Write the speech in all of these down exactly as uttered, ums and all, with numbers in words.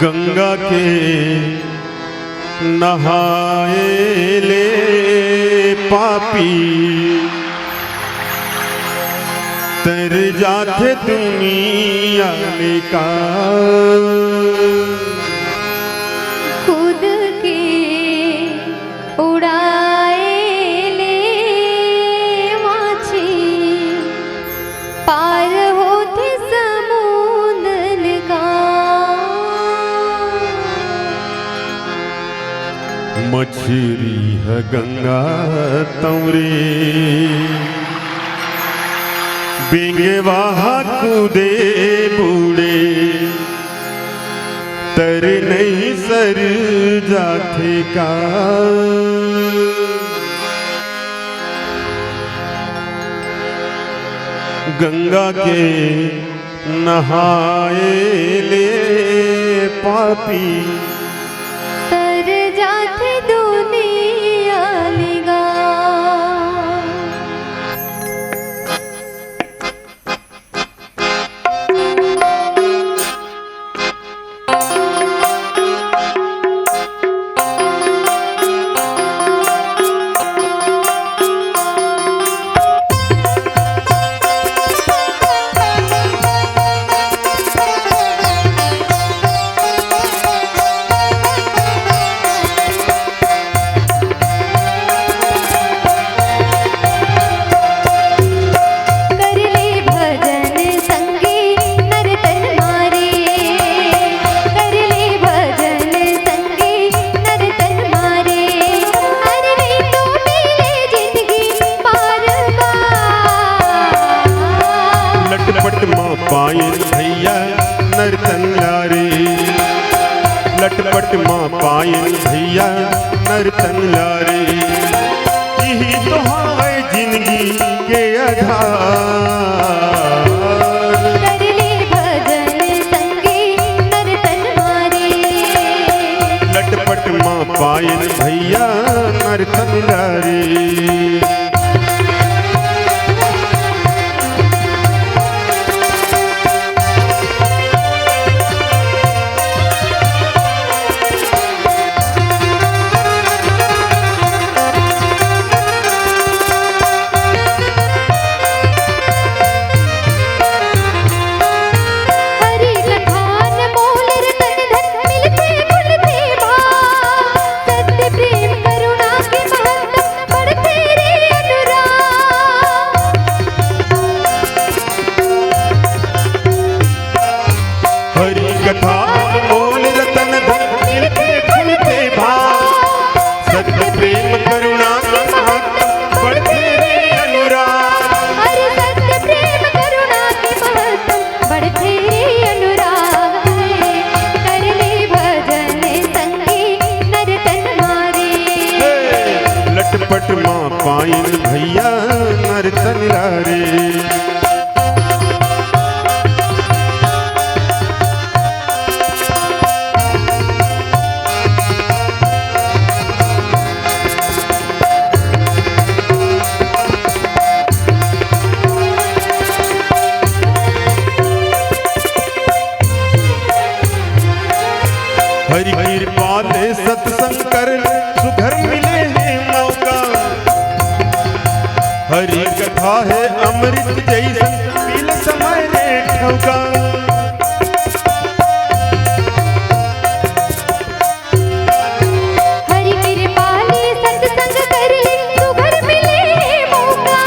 गंगा के नहाए ले पापी तर जाथे दुनिया ले का। खुद के उड़ाए ले माछी पार होथे समुंदर का। मछरी ह गंगा तंवरे बेंगवा ह कूदे बूड़े तर नइ सर जाथे का। गंगा के नहाए ले पापी तर जाथे दुनिया ले गा। कर ले भजन संगी नर तन मारे, कर ले भजन संगी नर तन मारे। अरे नहीं तो मिले जिंदगी बार बार। लटपट माँ पायल भैया नर तन लारे, लटपट माँ पायल भैया नर तन लारे। यही तो हवय जिंदगी के आधार। कर ले भजन संगी नर तन मारे। लटपट माँ पायल भैया नर तन लारे। हरि कथा न मोल रतन धन मिलथे कुल देवा। सत्य प्रेम करुणा के महत्तम बढ़थे रे अनुराग। हरि कथा मोल रतन धन मिलथे कुल देवा। सत्य प्रेम करुणा के महत्तम बढ़थे रे अनुराग। अरे सत्य प्रेम करुणा के महत्तम बढ़थे रे अनुराग। कर ले भजन संगी नर तन मारे। लटपट माँ पायल भैया नर तन लारे। हरि कृपा ले सत्संग कर सुघर मिले हे मौका। हरि कथा हे अमृत जैसन पीले समय रे ठौका। हरि कृपा ले सत्संग कर ले सुघर मिले हे मौका।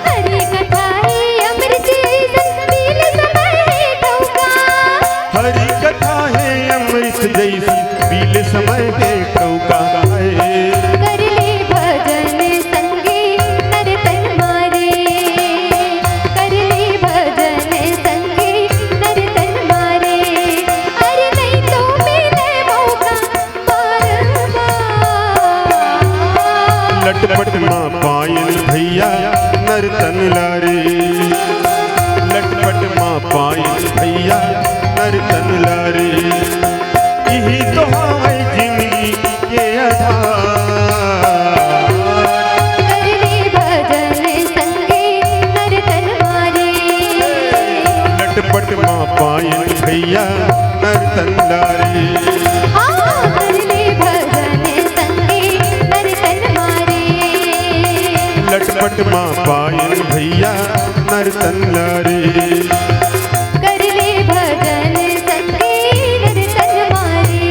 हरि कथा हे अमृत जैसन पीले समय हे ठौका। हरि कथा हे अमृत जैसन पीले समय हे ठौका। कर ले भजन संगी नर तन मारे। कर ले भजन संगी नर तन मारे। अरे नहीं तो मिले मौका बार बार। लटपट माँ पायल भैया नर तन लारे। लटपट माँ पायल भैया नर तन लारे। यही तो हवय जिंदगी के आधार। कर ले भजन संगी नर तन मारे। लटपट माँ पायल भैया नर तन ला रे। हाँ, कर ले भजन संगे नर तन मा रे। लटपट मा पायन भैया नर तन ला रे। कर ले भजन संगे नर तन मा रे।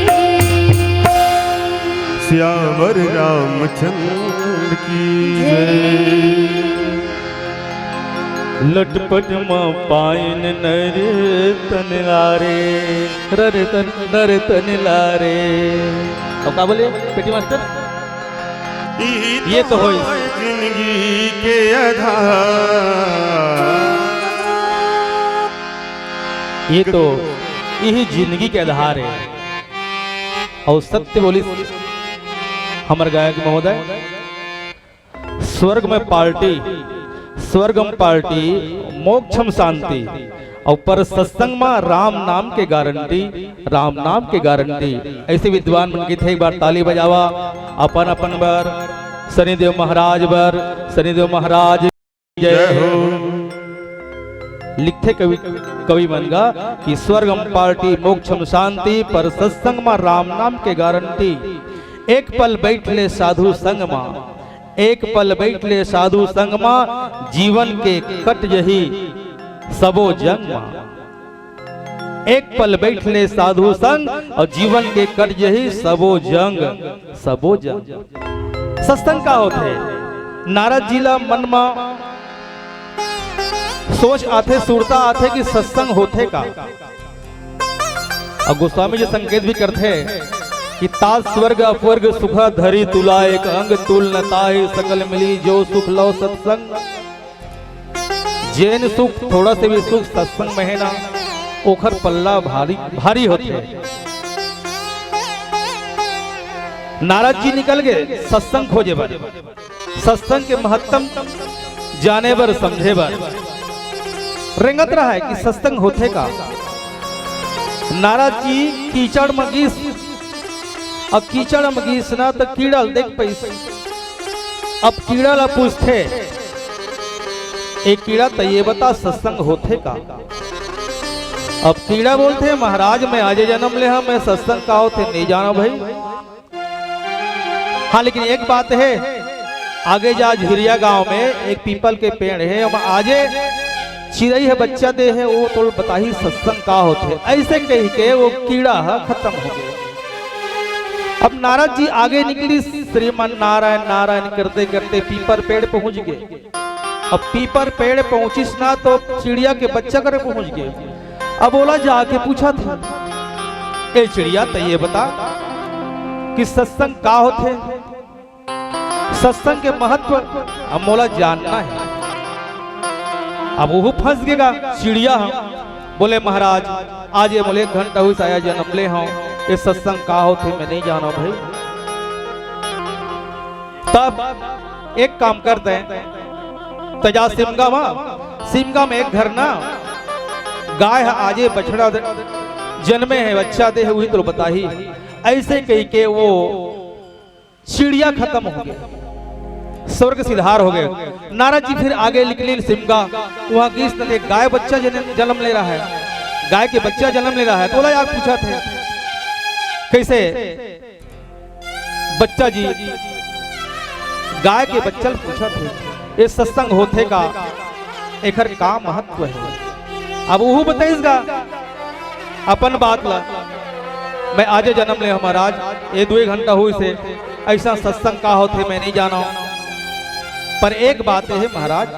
सियावर रामचंद्र की जय। लटपट म पायन नर तन ला रे, नर तन, नर तन ला रे। अब का बोले पेटी मास्टर? ये तो होई। जिंदगी के आधार। ये तो, यही जिंदगी के आधार है। और सत्य बोलिस हमर गायक महोदय, स्वर्ग में पार्टी, स्वर्गम पार्टी, मोक्षम शांति, और पर सत्संग मा राम नाम के गारंटी, राम नाम के गारंटी। ऐसे विद्वान मन के थे, एक बार ताली बजावा अपन अपन बर, शनिदेव महाराज बर, शनिदेव महाराज जय हो। लिखथे कवि, कवि मन गा कि स्वर्गम पार्टी, मोक्षम शांति, पर सत्संग मा राम नाम के गारंटी। एक पल बैठ ले साधु संग मा, एक पल बैठ ले साधु संग मा, जीवन के कट जही सबो जंग मा। एक पल बैठ ले साधु संग, और जीवन के कट जही सबो जंग, सबो जंग। सत्संग का होथे? नारद जी ला मन मा सोच आथे, सुरता आथे कि सत्संग होथे का। और गोस्वामी जी संकेत भी करथे कि तात स्वर्ग अपवर्ग सुख धरी तुला एक अंग, तुल न ताहि सकल मिली जो सुख लव सत्संग। जेन सुख, थोड़ा से भी सुख सत्संग में है ना, ओखर पल्ला भारी, भारी होथे। नारद जी निकल गए सत्संग खोजे बर, सत्संग के महत्तम जाने बर, समझे बर। रेंगत रहा है कि सत्संग होथे का। नारद जी कीचड़ म गिस, अब कीचड़ म गिस ना त कीड़ा ल देख पाइस। अब कीड़ा ला पूछथे, "ए कीड़ा, त ये बता, सत्संग होथे का?" अब कीड़ा बोलथे, "महाराज, मैं आजे जन्म ले हंव, मैं सत्संग का होथे नइ जानंव भई।" हाँ, लेकिन एक बात हे, आगे जा झिरिया गांव में एक पीपल के पेड़ हे, ओमा आजे चिरई ह बच्चा दे हे, ओ तोला बताही सत्संग का होथे। अइसे कहिके ओ कीड़ा ह खतम हो गे। अब नारद जी आगे निकलिस, श्रीमन नारायण नारायण करते करते पीपर पेड़ पहुंच गे। अब पीपर पेड़ पहुंचिस ना तो चिड़िया के बच्चा करा पहुंच गे। अब ओला जाके पूछथे, "ए चिड़िया, त ये बता कि सत्संग का होथे?" सत्संग के महत्व अब मोला जानना हे। अब ओहू फंस गेगा चिड़िया ह। बोले, "महाराज, आजे मोला एक घंटा होइस आजे जन्म ले हंव, ये सत्संग का होथे मैं नइ जानंव भई।" तब एक काम करते हैं, त जा सिमगा मा, सिमगा में एक घर ना गाय ह आजे बछड़ा दे-, जन्मे हे, बच्चा दे हे, उही तोला बताही। अइसे कहिके ओ चिड़िया खतम हो गे, स्वर्ग सिधार हो गे। नारद जी फिर आगे निकलिन सिमगा, उहां गिस न ते गाय बच्चा जन-, जन्म ले रहा है, गाय के बच्चा जन्म ले रहा है। त ओला जाके पूछथे, कइसे बच्चा जी, गाय के बच्चा ल पूछथे, "ए सत्संग होथे का? एखर का महत्व हे?" अब ओहू बताइस गा अपन बात ला, "मैं आजे जन्म ले हंव महाराज, ए दुई घंटा होइस हे, अइसन सत्संग का होथे मैं नइ जानंव, पर एक बात हे महाराज,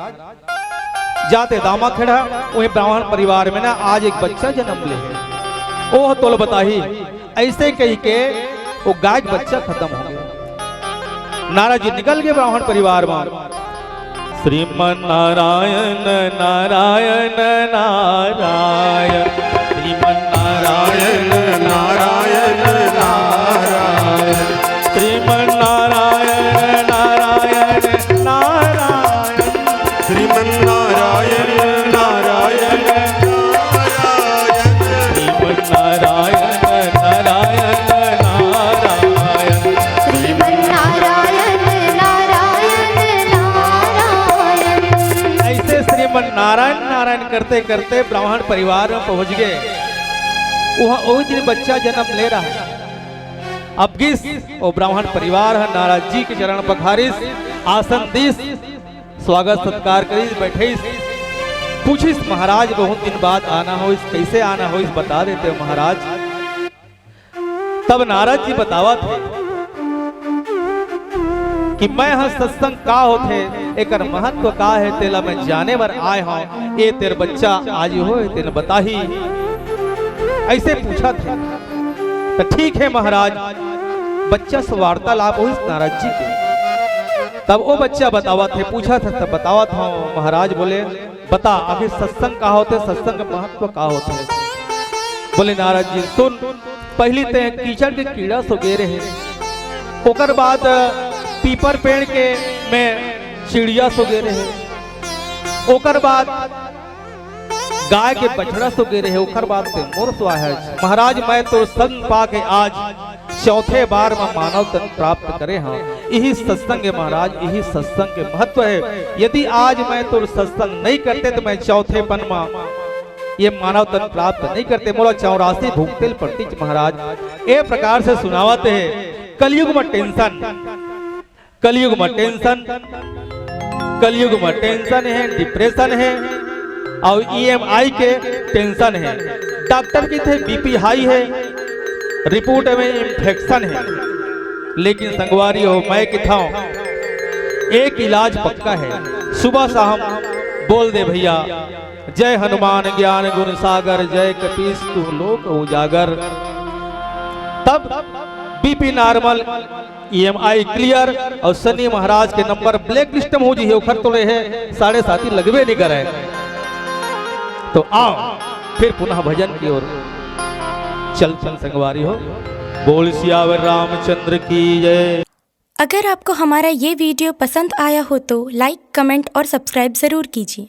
जा ते दामाखेड़ा, उही ब्राह्मण परिवार में ना आज एक बच्चा जन्म ले हे, ओह तोला बताही।" अइसे कहिके ओ गाय के बच्चा खतम हो गे। नारद जी निकल गे ब्राह्मण परिवार मा। श्रीमन नारायण नारायण नारायण, श्रीमन नारायण नारायण नारायण, श्रीमन नारायण नारायण नारायण, श्रीमन नारायण नारायण नारायण, श्रीमन नारायण नारायण नारायण, श्रीमन नारायण नारायण नारायण। अइसे श्रीमन नारायण नारायण करते करते ब्राह्मण परिवार में पहुंच गे। ओहा ओही दिन बच्चा जन्म ले रहा। अब गिस, ओ ब्राह्मण परिवार ह नारद जी के चरण पखारिस, आसन दिस, स्वागत सत्कार करिस, बैठिस, पूछिस, महाराज, बहुत दिन बाद आना होइस, कैसे आना होइस, बता देते हो महाराज। तब नारद जी बतावत हे कि मैं ह सत्संग का होथे, एकर महत्व का हे, तेला मैं जाने बर आए हंव। ए तेर बच्चा आज होए, तेन बताही। ऐसे पूछत हे। त ठीक हे महाराज, बच्चा से वार्तालाप होइस नारद जी के। तब ओ बच्चा बतावत हे, पूछत हे, तब बतावत हंव। महाराज बोले, बता, आखिर सत्संग का होथे, सत्संग के महत्व का होथे? बोले, नारद जी, सुन, पहिली ते कीचड़ के कीड़ा सो गे रहे, ओकर बाद पीपर पेड़ के में चिड़िया सो गे रहे, ओकर बाद गाय के बछड़ा सो गे रहे, ओकर बाद ते मोर सो आए हस। महाराज, मैं तोर संग पाके आज चौथे बार म मानव तन प्राप्त करे हंव। इही सत्संग हे महाराज, इही सत्संग के महत्व हे। यदि आज मैं तोर सत्संग नहीं करते त मैं चौथेपन म ये मानव तन प्राप्त नहीं करते, मोला चौरासी भुगते ल पड़तिस महाराज। ए प्रकार से सुनावत हे। कलयुग म टेंशन, कलयुग म टेंशन, कलयुग म टेंशन हे, डिप्रेशन हे, अउ ईएमआई के टेंशन हे। डॉक्टर कहिथे बीपी हाई हे, रिपोर्ट में इन्फेक्शन हे, लेकिन संगवारी हो, मैं कथंव एक इलाज पक्का हे। सुबह शाम बोल दे भैया, जय हनुमान ज्ञान गुण सागर, जय कपीस तू लोक उजागर। तब बीपी नॉर्मल, ईएमआई क्लियर अउ शनि महाराज के नंबर ब्लैक लिस्ट में हो जी हे, ओखर तो रहे साढ़े साती लगबे नहीं करे। तो आओ फिर पुनः भजन की ओर चलथन संगवारी हो। बोल सियावर रामचंद्र की जय। अगर आपको हमारा ये वीडियो पसंद आया हो तो लाइक, कमेंट और सब्सक्राइब ज़रूर कीजिए।